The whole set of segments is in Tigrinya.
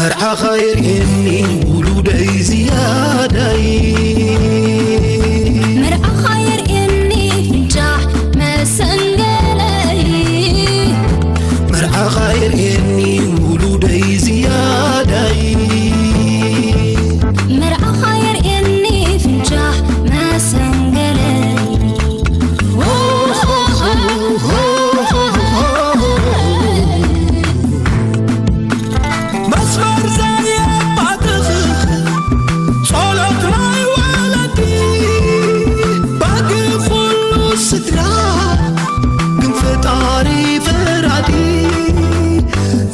መርዓኻ የርእየኒ ውሉደይ ዝያዳይ። መርዓኻ የርእየኒ ፍንጫሕ መሰንገለይ። መርዓኻ የርእየኒ ውሉደይ ዝያዳይ። መርዓኻ የርእየኒ ፍንጫሕ መሰንገለይ። መስመር ዘየባትኽ ጸሎት ናይ ወለዲ ባጊ ኩሉ ስድራ ግን ፈጣሪ ፈራዲ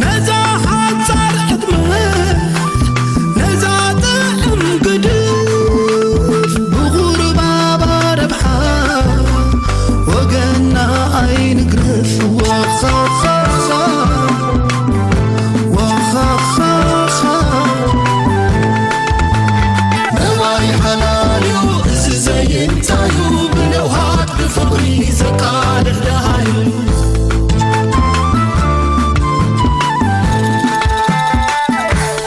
ነዛ ሓጻር ዕድመ ነዛ ጥዕም ግድፍ ብቑርባባ ረብሓ ወገና ኣይንግረፍ። ዋኻኻኻ፣ ዋኻኻኻ። ነባይ ሓላልዩ እዚ ዘይንታዩ ብለውሃት ብፍቕሪ ዘቃልሕ ደሃዩ።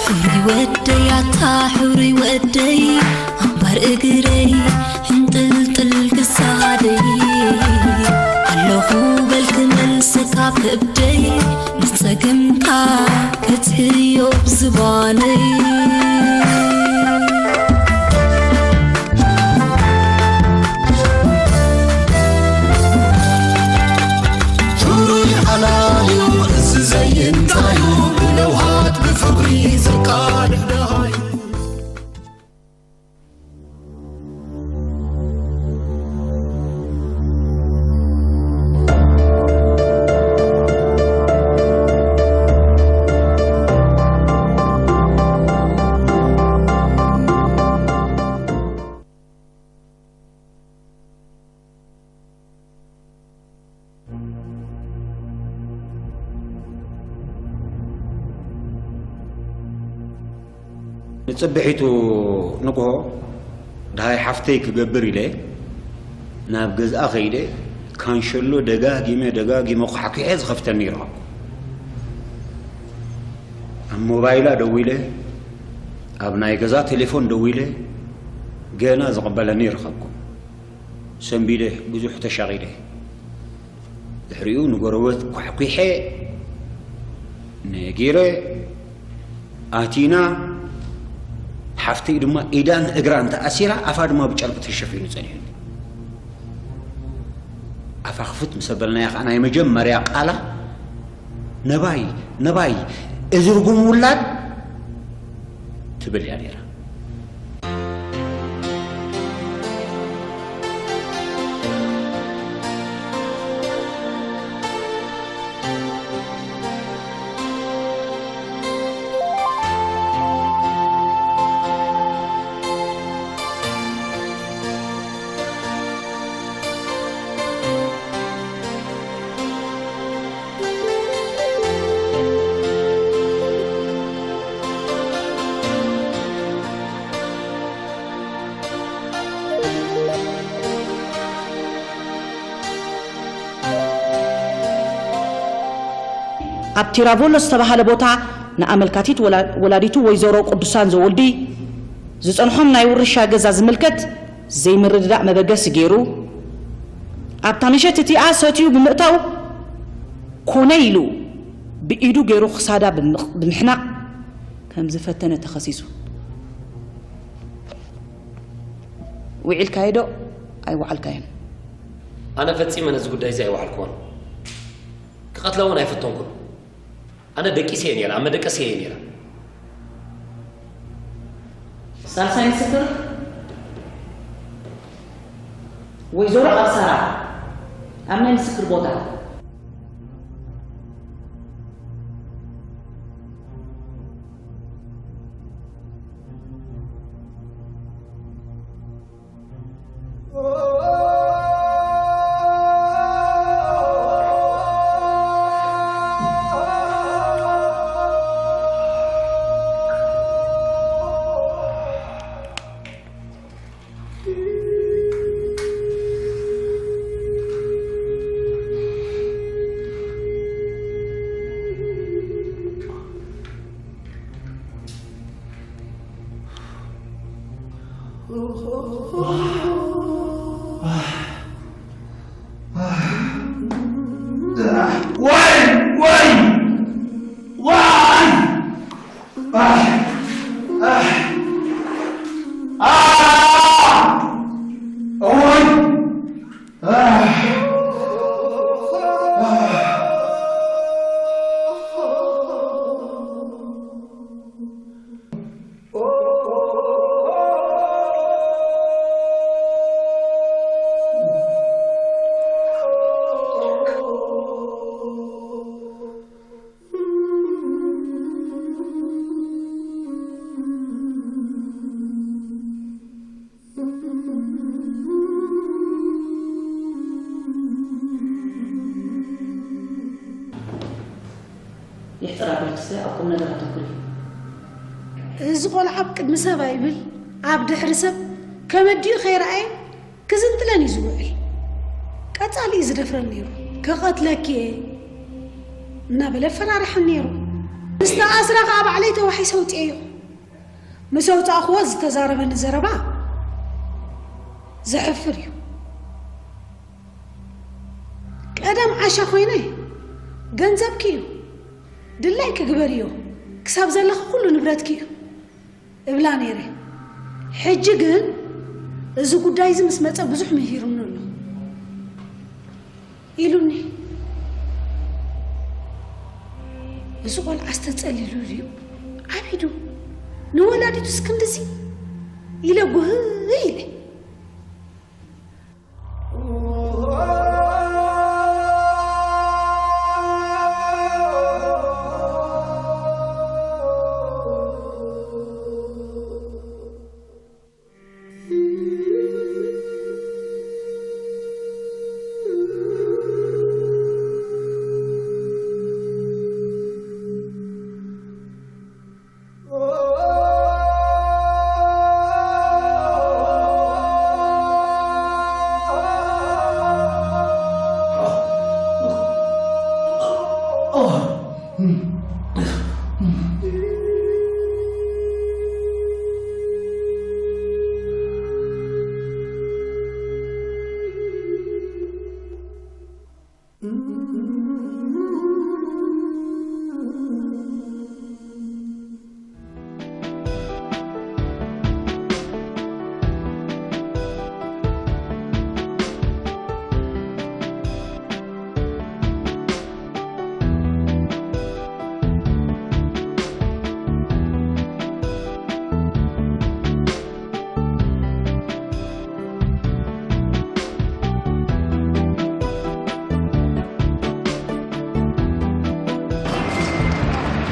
ሕሩይ ወደይ ኣታ ሕሩይ ወደይ ኣንባር እግረይ ሕንጥልጥል ክሳደይ ኣለኹ በል ክመልሰካ ከብደይ ንጸገምካ ክትህዮ ብዝባነይ። ሕሩይ ሓላልዩ እዚ ዘይንታዩ ብለውሃት ብፍቕሪ ዘቃልሕ ደሃዩ። ንጽብሒቱ ንግሆ ደሃይ ሓፍተይ ክገብር ኢለ ናብ ገዝኣ ከይደ፣ ካንሸሎ ደጋጊመ ደጋጊመ ኳሕኲሐ ዝኸፍተኒ ይረኸብኩ። ኣብ ሞባይላ ደዊለ፣ ኣብ ናይ ገዛ ቴሌፎን ደዊለ፣ ገና ዝቕበለኒ ይረኸብኩ። ሰንቢደ፣ ብዙሕ ተሻቒለ። ድሕሪኡ ንጎረበት ኳሕኲሐ ነጊረ ኣቲና። ሓፍተይ ድማ ኢዳን እግራን ተኣሲራ፣ ኣፋ ድማ ብጨርቂ ተሸፊኑ ጸኒሑ። ኣፋ ክፍት ምስ ኣበልናያ ከኣ ናይ መጀመርያ ቃላ፣ "ነባይ፣ ነባይ፣ እዚ ርጉም ውላድ" ትብል እያ ነይራ። ኣብ ቲራቮሎ ዝተባህለ ቦታ ንኣመልካቲት ወላ-፣ ወላዲቱ ወይዘሮ ቅዱሳን ዘወልዲ ዝጸንሖም ናይ ውርሻ ገዛ ዝምልከት ዘይምርድዳእ መበገሲ ገይሩ፣ ኣብታ ምሸት እቲኣ ሰትዩ ብምእታው ኮነ ኢሉ ብኢዱ ገይሩ ክሳዳ ብምቕ-፣ ብምሕናቕ ከም ዝፈተነ ተኸሲሱ። ውዒልካዮ ዶ ኣይወዓልካዮን? ኣነ ፈጺመ ነዚ ጉዳይ እዚ ኣይወዓልኩዎን። ክቐትላ እውን ኣይፈተንኩን። ኣነ ደቂሰ እየ ነይረ፣ ኣብ መደቀሲ እየ ነይረ። ሳልሳይ ምስክር ወይዘሮ ኣብሳራ ኣብ ናይ ምስክር ቦታ። ይሕጽር ኣቢልክሰ ኣብ ቁም ነገር ኣተኩሪ። እዚ ቆልዓ ኣብ ቅድሚ ሰብ ኣይብል፣ ኣብ ድሕሪ ሰብ ከመዲኡ ከይረኣየ ክዝንጥለን እዩ ዝውዕል። ቀጻሊ እዩ ዝደፍረን ነይሩ። "ክቐትለኪ እየ" እናበለ ኣፈራርሐን ነይሩ። ምስ ተኣስረ ከኣ ባዕለይ ተዋሒሰ ኣውጽኤዮ። ምስ ኣውጻእኽዎ ዝተዛረበኒ ዘረባ ዘሕፍር እዩ። ቀደም ዓሻ ኮይነ፣ "ገንዘብኪ እዩ፣ ድላይኪ ግበርዮ፣ ክሳብ ዘለኺ ኩሉ ንብረትኪ እዩ" እብላ ነይረ። ሕጂ ግን እዚ ጉዳይ እዚ ምስ መጸ ብዙሕ ምሂሩኒ ኣሎ። ኢሉኒ። እዚ ቆልዓ ዝተጸሊሉ ድዩ? ዓቢዱ ንወላዲቱስ ክንድዚ? ኢለ ጉህ ኢለ።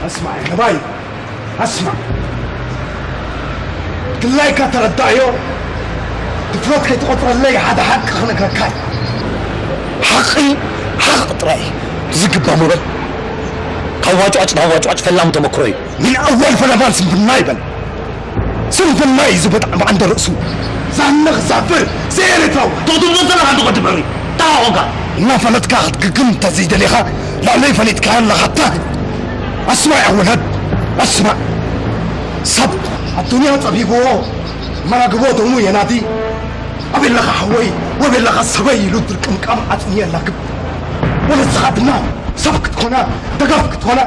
ኣስማዕ ነባይ፣ ኣስማዕ። ድላይካ ተረዳእዮ። ድፍረት ከይትቆጽረለይ ሓደ ሓቂ ክነግረካ እዩ። ሓቂ፣ ሓቂ ጥራይ። ዝግባ ምበል። ካብ ዋጭዋጭ ናብ ዋጭዋጭ ፈላሚ ተመክሮ እዩ። ምን ኣወል ፈለማን ስንፍና ይበል። ስንፍና እዩ ዝበጣዕ ብዓንደ ርእሱ። ዛነኽ ዛፍር፣ ዘይኤርትራዊ። ትቕድም ዘለኻ እንዶ ቅድም ሕሩይ። ተሓቆካ። እናፈለጥካ ክትግግም እንተዘይደሊኻ፣ ልዕለይ ፈሊጥካዮ ኣለኻታ። ኣስማዕ ያ ወለድ፣ ኣስማዕ። ሰብ ኣዱንያ ጸቢብዎ፣ መራግቦ ደሙ የናዲ። ኣበይ ኣለኻ ሓወይ፣ ወበይ ኣለኻ ሰበይ ኢሉ ድርቅምቃም ዓጽሚ የላግብ። ወለድኻ ድማ ሰብ ክትኮና፣ ደገፍ ክትኮና፣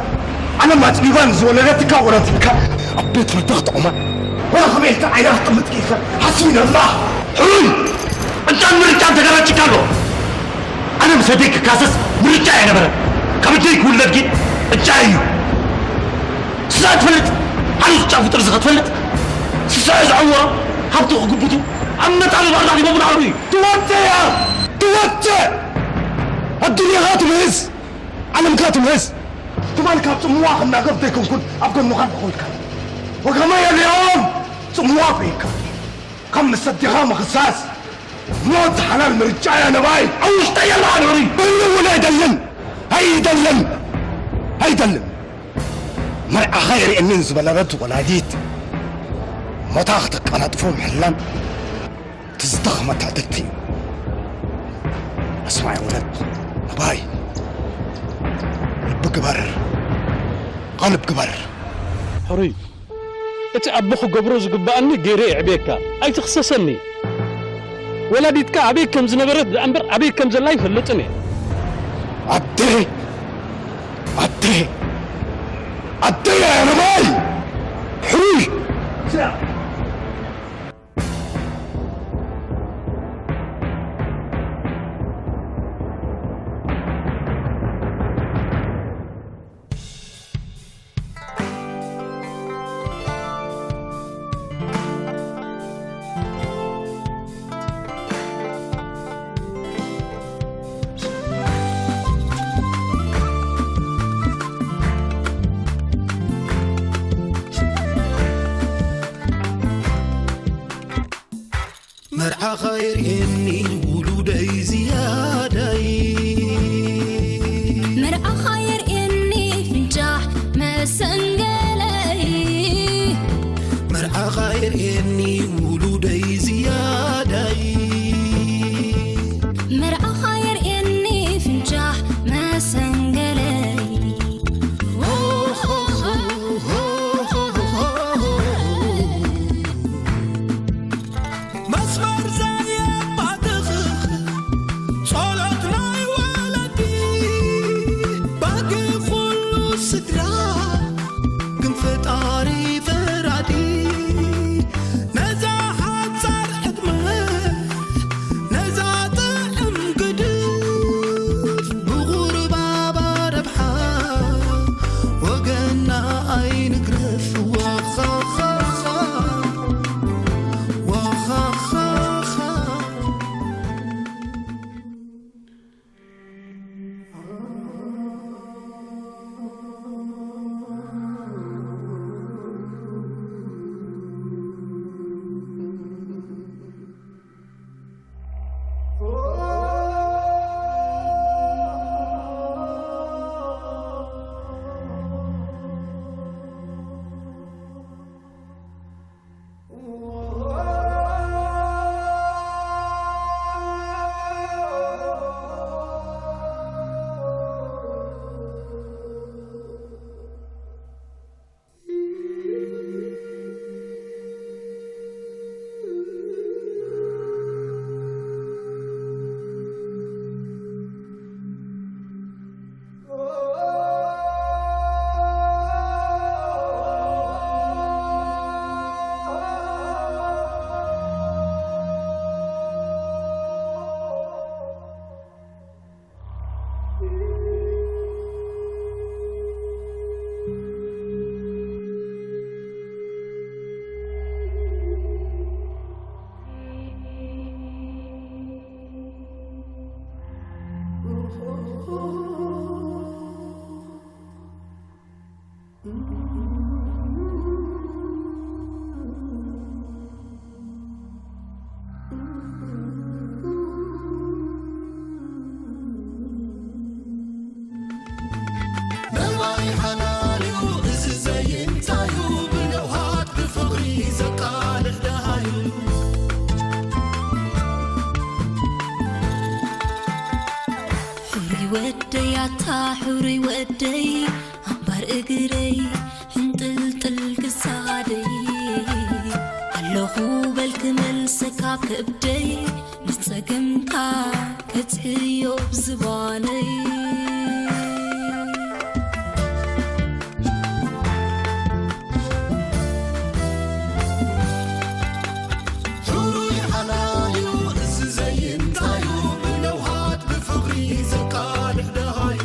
ዓለም ኣጽቢባ ንዝወለደትካ ወረትካ ኣብ ቤት ፍርዲ ክትቆማ። ወላ ከመይ ኢልካ ዓይና ክትጥምት ክኢልካ ሓስቢ ነላ። ሕሩይ! ዕጫን ምርጫን ተጋራጭካ ኣሎ። ኣነ ምስ ኣደይ ክካሰስ ምርጫ ኣይነበረን። ካብ ኣደይ ክውለድ ግን ዕጫ እዩ። ስሳ ትፈልጥ፣ ዓሩስ ጫፉ ጥርዚ ክትፈልጥ፣ ስሳ ዝዓወሮ ሃብቱ ክግብቱ ኣብ መጣሉ ባርዳ ዲቦ ብናሩ እዩ። ትወጽእ እያ! ትወጽእ! ኣዱንያኻ ትምህዝ! ዓለምካ ትምህዝ! ትማል ካብ ጽምዋ ክናገፍ ዘይኮንኩን ኣብ ጎንኻ ኣለኹ ኢልካ። ወከማ የልኦም ጽምዋ ኮይንካ። ካብ መሰዲኻ ምኽሳስ ሞት ሓላል ምርጫ እያ ነባይ። ኣብ ውሽጠይ የላ ኣድሪ። ብሉ እውን ኣይደልን። ኣይደልን። ኣይደልን። መርዓኻ የርእየንን ዝበለረት ወላዲት ሞታ ክተቀላጥፎ ምሕላን እቲ ዝደኸመ ትዕድልቲ እዩ። ኣስማዒ ወለድ ነባይ ልቢ ግበር፣ ቃልብ ግበር። ሕሩይ፣ እቲ ኣቦ ክገብሮ ዝግብኣኒ ገይረ የዕብየካ። ኣይትኽሰሰኒ። ወላዲትካ ኣበይ ከም ዝነበረት ደኣ እምበር ኣበይ ከም ዘላ ኣይፈልጥን እየ። ኣደ፣ ኣደ፣ ኣደ እያ ነባይ! ሕሩይ! ኣኻይር እኒ ውሉደይ ዝያዳይ መርዓኻ የርእየኒ ፍንጫሕ መሰንገለይ መርዓኻ የርእየኒ ውሉደይ ዝያዳይ መርዓኻ የርእየኒ ፍንጫሕ መሰንገለይ መስመር ዘየማትኽ ጸሎት ናይ ወለዲ ባጊ ኩሉ ስድራ ግን ፈጣሪ ፈራዲ ነዛ ሓጻር ዕድመ ነዛ ጥዕም ግድፍ ብቑርባባ ረብሓ ወገና ኣይንግረፍ ዋኻኻኻ ዋኻኻኻ ነባይ ሓላልዩ እዚ ዘይንታዩ ብለውሃት ብፍቕሪ ዘቃልሕ ደሃዩ ሕሩይ ወደይ ኣታ ሕሩይ ወደይ ኣንባር እግረይ ሕንጥልጥል ክሳደይ ኣለኹ በል ክመልሰካ ከብደይ ንጸገምካ ከጽሕዮ ብዝባነይ ሕሩይ ሓላዩ እዚ ዘይንታዩ ብለውሃት ብፍቕሪ ዘቃልሕ ደሃዩ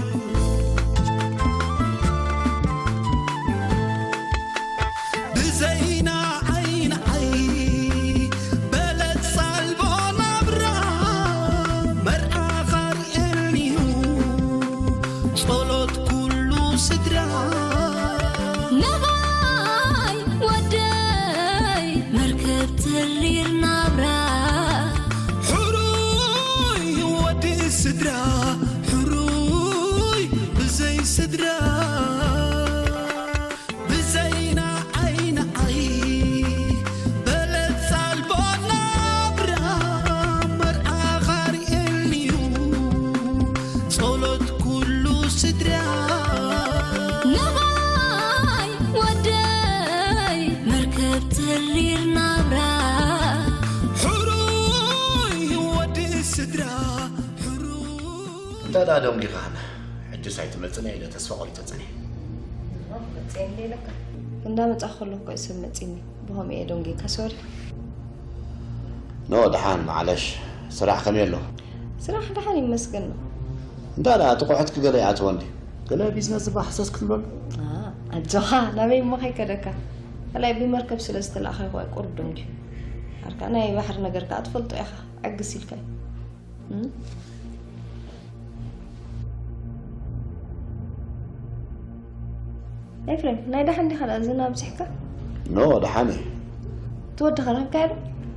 ብዘይና ዓይንዓይ በለት ሳልቦ ናብራ መርዓኻ ርእየኒዩ ጸሎት ኩሉ ስድራ ነባይ ወደይ መርከብ ተሪር ናብራ ሕሩይ ወዲ ስድራ ሕሩይ ብዘይ ስድራ ብዘይና ዓይንዓይ በለት ሳልቦ ናብራ መርዓኻ ርእየኒዩ ጸሎት ኩሉ ስድራ ነባይ ወደይ መርከብ ተሪር ናብራ ሕሩይ ወዲ ስድራ ሕሩይ እንታይ ደኣ ደንጊኻ ሕጅስ ኣይትመጽእን ኢለ ተስፋ ቆሪጸ ጸኒሐ። መጽኤኒ ኢለካ። እንዳመጻ ከለኹ እኮ እዩ ሰብ መጺኒ። ብኸምኡ እየ ደንጊካ። ሶሪ። ኖ፣ ደሓን፣ ማዕለሽ። ስራሕ ከመይ ኣሎ? ስራሕ ደሓን ይመስገን ነው። እንታይ ደኣ፣ እቲ ቁሕትኪ ገለ ይኣትዎ እንዲ? ገለ ቢዝነስ ዝበሃል ሃሰስ ክትብለሉ? ኣ፣ ኣጆኻ፣ ናበይ እሞ ከይከደካ? ካልኣይ ብመርከብ ስለ ዝተላእኸ ይኾ ቁሩብ ደንጊዩ። ኣርካ ናይ ባሕሪ ነገር ከኣ ትፈልጦ ኢኻ። ዕግስ ኢልካ። እም? ኤፍሬም፣ ናይ ደሓን ዲኻ ደኣ ዝናብ ኣብዚሕካ? ኖ፣ ደሓን እየ። እቲ ወዲ ኸ ረኸብካዮ ዶ?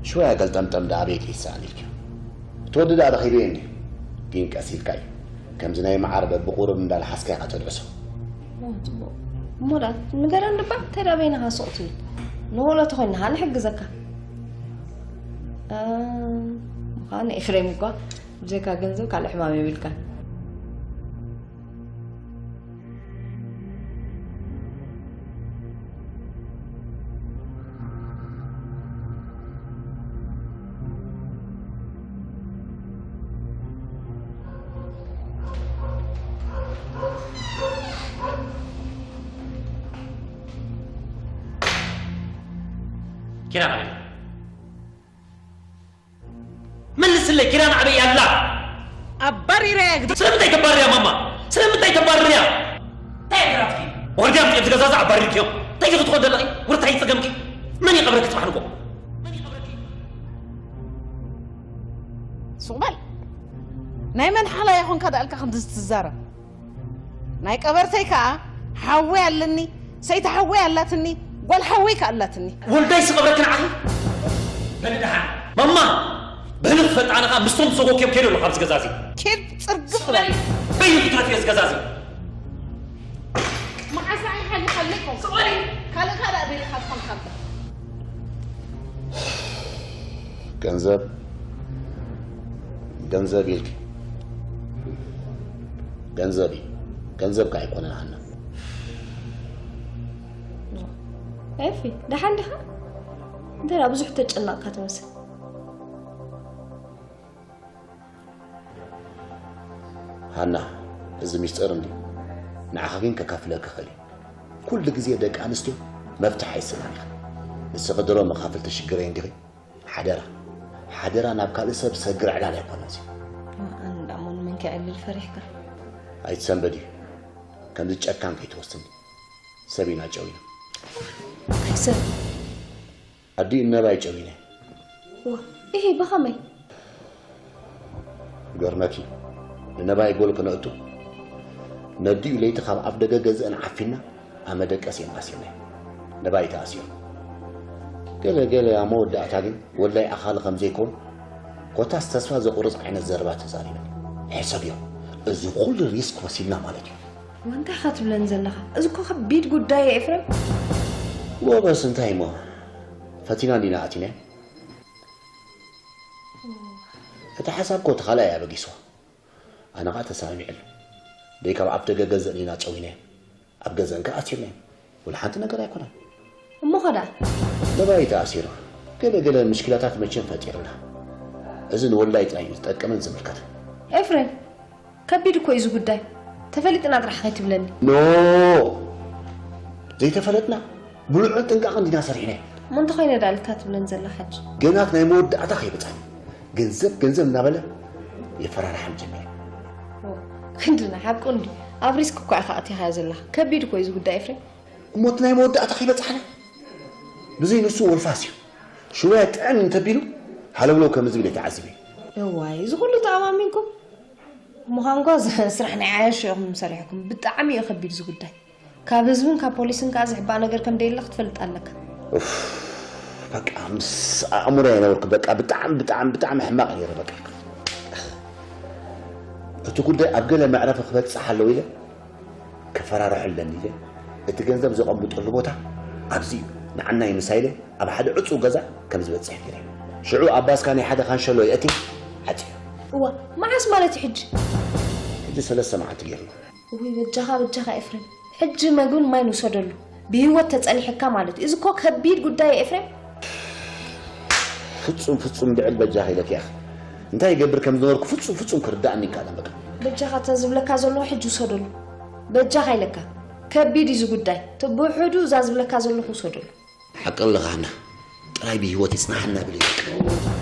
ሽወያ ገልጠምጠም ደኣ ኣበይ ከይትሰኣን ኢልኪ። እቲ ወዲ ደኣ ረኺበዮ እንዲ። ግን ቀስ ኢልካ እዩ። ከምዚ ናይ መዓር በብቑሩብ እንዳልሓስካ ኢኻ ተድዕሶ። ዋ፣ ጽቡቕ። እሞ ደኣ ንገረኒ እባ፣ እንታይ ደኣ በይንኻ ሱቕ ትብል? ንኽእሎ ተኾይንኻ ንሕግዘካ። እ፣ ምዃኑ ኤፍሬም እኳ ብጀካ ገንዘብ ካልእ ሕማም የብልካን። ኪራን ኣበይ? መልስለይ፣ ኪራን ኣበይ ኣላ? ኣባሪረያ ግዲ። ስለምንታይ ተባርርያ ማማ? ስለምንታይ ተባርርያ? እንታይ ገራፍኪ? ወርድያ ምጽእ ዝገዛዛ ኣባሪርኪዮ። እንታይ ኢኺ ትኾን ዘለኺ? ወርታይ ጸገምኪ? መን ይቐብረኪ ጽባሕ ንጎ? ሱቕ በል። ናይ መን ሓላ ይኾንካ ደኣልካ ከምዚ ትዛረብ? ናይ ቀበርተይ ከኣ ሓወይ ኣለኒ፣ ሰይቲ ሓወይ ኣላትኒ፣ ጓል ሓወይ ከኣ ኣላትኒ። ወልዳይ ስቐብረኪ ንዓኺ? በሊ ደሓን። ማማ! በሊ ክፈልጣ ኣነ ኸኣ ምስቶም ዝሰጎክዮም ከይደ ኣለኹ ኣብዚ ገዛ እዚ። ኬድ ጽርግፍ በል። በይኑ ክትረፍዮ እዚ ገዛ እዚ። መዓሳ ኣይሓሊኻለይ ኮንካ። ካልእ ካልእ ኣበይ ኢኻ ትኾንካ እምበር። ገንዘብ ገንዘብ ኢልኪ ገንዘብ እዩ። ገንዘብ ከ ኣይኮነን ሃና። ኤፊ፣ ደሓን ዲኻ? እንታይ ደኣ ብዙሕ ተጨነቕካ ትመስል። ሃና፣ እዚ ሚስጥር እንዲ ንዓኻ ግን ከካፍለኪ ክኽእል እዩ። ኩሉ ግዜ ደቂ ኣንስትዮ መፍትሕ ኣይስእናን ኢኻ። ንስኺ ድሮ መኻፍልቲ ሽግረይ እንዲኺ። ሓደራ፣ ሓደራ ናብ ካልእ ሰብ ሰግር ዕላል ኣይኮነን እዚ። ኣነ ደኣ እሞ ንመን ከዕልል ፈሪሕካ? ኣይትሰንበዲ። ከምዚ ጨካን ከይትወስኒ። ሰብ ኢና ጨዊና። እንታይ ሰብ? ኣዲኡ ነባይ ጨዊነ። ዋ፣ ኢሂ፣ ብኸመይ? ገርመኪ፣ ንነባይ ጎል ክነእቱ ነዲኡ ለይቲ ካብ ኣፍ ደገ ገዝአን ዓፊና ኣብ መደቀሲ እዮም ኣሲርናዮ። ነባይ ተኣሲሩ። ገለ ገለ ኣብ መወዳእታ ግን ወላይ ኣኻሊ ከም ዘይከውን ኮታስ ተስፋ ዘቑርጽ ዓይነት ዘረባ ተዛሪበ። ሕሰብዮ፣ እዚ ኩሉ ሪስክ ወሲድና ማለት እዩ። ወ እንታይ ኢኻ ትብለኒ ዘለኻ? እዚ እኮ ከቢድ ጉዳይ እዩ ኤፍሬም። ጎበስ፣ እንታይ እሞ ፈቲና እንዲና ኣቲናዮ። እቲ ሓሳብ እኮ እቲ ካልኣይ ኣበጊስዋ። ኣነ ኸኣ ተሰማሚዐሉ። ደይ ካብ ኣፍ ደገ ገዝአን ኢና ጨዊናዮ። ኣብ ገዝአን ከኣ ኣሲርናዮ። ወላ ሓንቲ ነገር ኣይኮነን። እሞ ኸ ደኣ? ነባይ ተኣሲሩ። ገለ ገለ ምሽኪላታት መቸም ፈጢርና። እዚ ንወላይ ጥራይ እዩ ዝጠቅምን ዝምልከትን። ኤፍሬም፣ ከቢድ እኮ እዩ እዚ ጉዳይ። ተፈሊጥና ጥራሕ ከይትብለኒ። ኖ፣ ዘይተፈለጥና ብልዑል ጥንቃቐ እንዲና ሰሪሕናዮ። እሞ እንተኾይነ ደኣ ኢልካ ትብለኒ ዘላ ሓጂ? ገና ናይ መወዳእታ ከይበጻኒ ገንዘብ ገንዘብ እናበለ የፈራርሓኒ ጀመረ። ክንድና ሓቁ እንዲ ኣብ ሪስክ እኳ ኢኻ ኣቲኻዮ ዘለኻ። ከቢድ እኮ እዩ እዚ ጉዳይ ኤፍሬም። እሞ እቲ ናይ መወዳእታ ከይበጻሕና ብዘይ ንሱ ወልፋስ እዩ። ሽወያ ጥዕም እንተቢሉ ሃለውለው ከም ዝብል እየ ተዓዚበ። እዋይ፣ እዚ ኩሉ ተኣማሚንኩም? ምዃንኳ ስራሕ ናይ ዓያሹ ኢኹም ሰሪሕኩም። ብጣዕሚ እዩ ከቢድ እዚ ጉዳይ። ካብ ህዝብን ካብ ፖሊስን ከኣ ዝሕባእ ነገር ከም ደየለ ክትፈልጥ ኣለካ። ኡፍ፣ በቃ ምስ ኣእምሮ የነበርኩ። በቃ ብጣዕሚ ብጣዕሚ ብጣዕሚ ሕማቕ ነይረ። በቃ እቲ ጉዳይ ኣብ ገለ መዕረፊ ክበጽሕ ኣለዎ ኢለ ከፈራርሑ ኣለኒ ኢለ እቲ ገንዘብ ዘቐምጠሉ ቦታ ኣብዚ እዩ ንዓናይ ምሳ ኢለ ኣብ ሓደ ዕጹው ገዛ ከም ዝበጽሕ ገይረ። ሽዑ ኣባስካ ናይ ሓደ ካንሸሎ የእቲ ዓጽዮ። እዋ፣ መዓስ ማለት እዩ ሕጂ? ሕጂ ሰለስተ መዓልቲ ገይርና። እውይ በጃኻ በጃኻ ኤፍሬም፣ ሕጂ መግብን ማይን ውሰደሉ። ብህይወት ተጸኒሕካ ማለት እዩ። እዚ እኮ ከቢድ ጉዳይ እዩ ኤፍሬም። ፍጹም ፍጹም ብዕል በጃኺ ኢለኪ ኢኺ። እንታይ ይገብር ከም ዝነበርኩ ፍጹም ፍጹም ክርዳእኒ ይከኣለን በቃ። በጃኻ እታ ዝብለካ ዘለኹ ሕጂ ውሰደሉ። በጃኻ ኢለካ። ከቢድ እዩ እዚ ጉዳይ። እቲ ብውሑዱ እዛ ዝብለካ ዘለኹ ውሰደሉ። ሓቂ ኣለኻ ሃና። ጥራይ ብህይወት ይጽናሓና ብለይ በቃ።